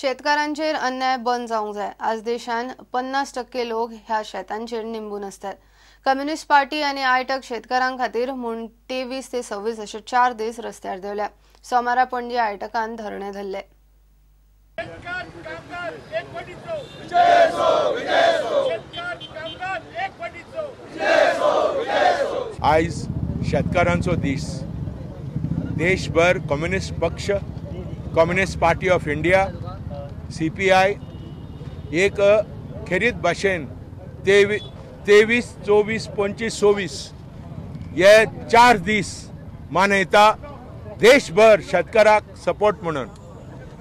शेतकारांचेर अन्याय बंद जावंक जाय. आज देशान 50% लोक ह्या शेतांचेर निंबून आसतात. कम्युनिस्ट पार्टी आनी आयटक शेतकारां खातीर म्हूण 23 ते 26 अशे 4 दीस रस्त्यार देंवल्या. सोमारा पणजे आयटकान धरणे धरले. आयज शेतकारांचो दीस. देशभर कम्युनिस्ट पक्ष, communist party of India, CPI एक खेरीत भाशेन 23, 24, 25, 26 हे 4 दीस मनयता देशभर शेतकाराक सपोर्ट म्हणून.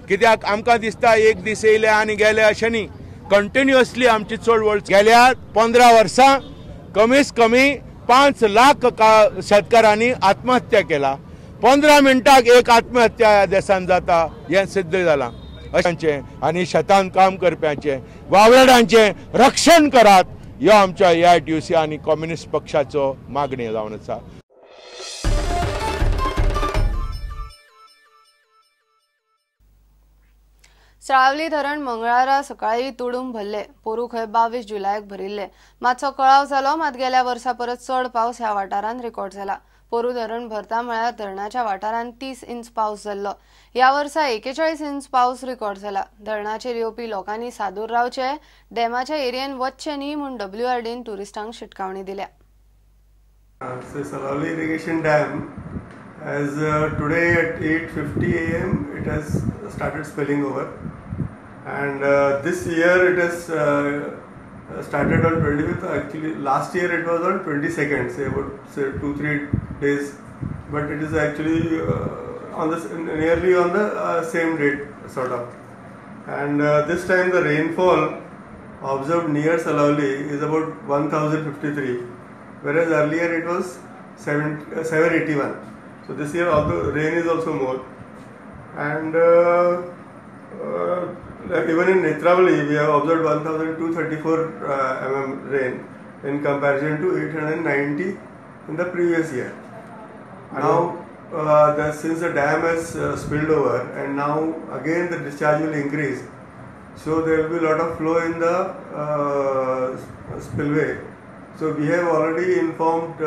कित्याक आमकां दिसता एक दीस येयले आनी गेले अशें न्ही, कंटिन्युअसली आमची चळवळ गेल्या 15 वर्सां कमीत कमी 5 लाख शेतकारांनी आत्महत्या केला. 15 मिनटाक एक आत्महत्या ह्या देशान जाता हें सिद्ध जालां. अशांचें आनी शेतान काम करप्यांचें, वावराड्यांचें रक्षण करात ह्यो आमच्या AITUC आनी कम्युनिस्ट पक्षाचो मागणी जावन आसा. साळावली धरण मंगळारा सकाळी तुडूंब भरले. पोरू खंय 22 जुलयाक भरिल्ले. मातसो कळाव जालो, मात गेल्या वर्सा परत चड पावस ह्या वाठारांत रेकॉर्ड जाला. पोरू धरण भरता म्हळ्यार धरणाच्या वाठारांत 30 इंच पावस जाल्लो. ह्या वर्सा 41 इंच पावस रेकॉर्ड जाला. धरणाचेर येवपी लोकांनी सादूर रावचे, डॅमाच्या एरियेन वचचे न्ही म्हूण WRDन ट्युरिस्टांक शिटकावणी दिल्या. Salaulim irrigation dam as today at 8:50 AM it has started spilling over, and this year it has started on 25th. Actually last year it was on 22nd, say about say 2-3 days, but it is actually on the nearly on the same date sort of. And this time the rainfall observed near Salaulim is about 1053, whereas earlier it was 781. So this year although rain is also more, and even in Netravali we have observed 1234 mm rain in comparison to 890 in the previous year. Now since the dam has spilled over, and now again the discharge will increase, so there will be a lot of flow in the spillway. So we have already informed,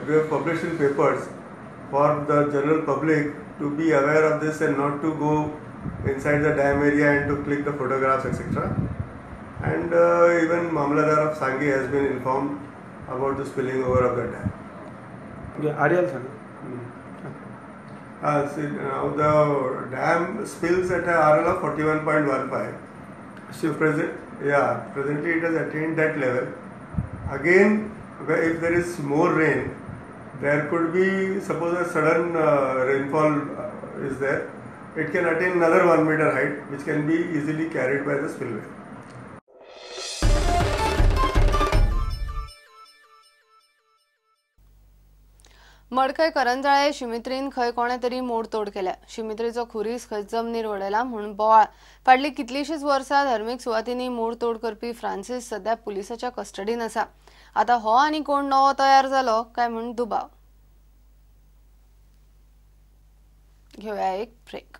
we have published in papers for the general public to be aware of this and not to go inside the dam area and to click the photographs, etc. And even Mamladar of Sangi has been informed about the spilling over of the dam. Yeah, Ariel sir. See, now the dam spills at a RL of 41.15. So presently it has attained that level. Again, if there is more rain, there could be, suppose a sudden rainfall is there, it can attain another 1 meter height, which can be easily carried by the spillway. Madkai Karanjale शिमित्रीन खंय कोणे तरी मोडतोड केल्या. शिमित्रीचो खुरीस खंय जमनीर वडयला म्हूण बोवाळ. फाटलीं कितलींशींच वर्सां धर्मीक सुवातींनी मोडतोड करपी फ्रांसीस सध्या पुलिसाच्या कस्टडीन आसा. आतां हो आनी कोण नवो तयार जालो काय म्हूण दुबाव. घेवया एक ब्रेक.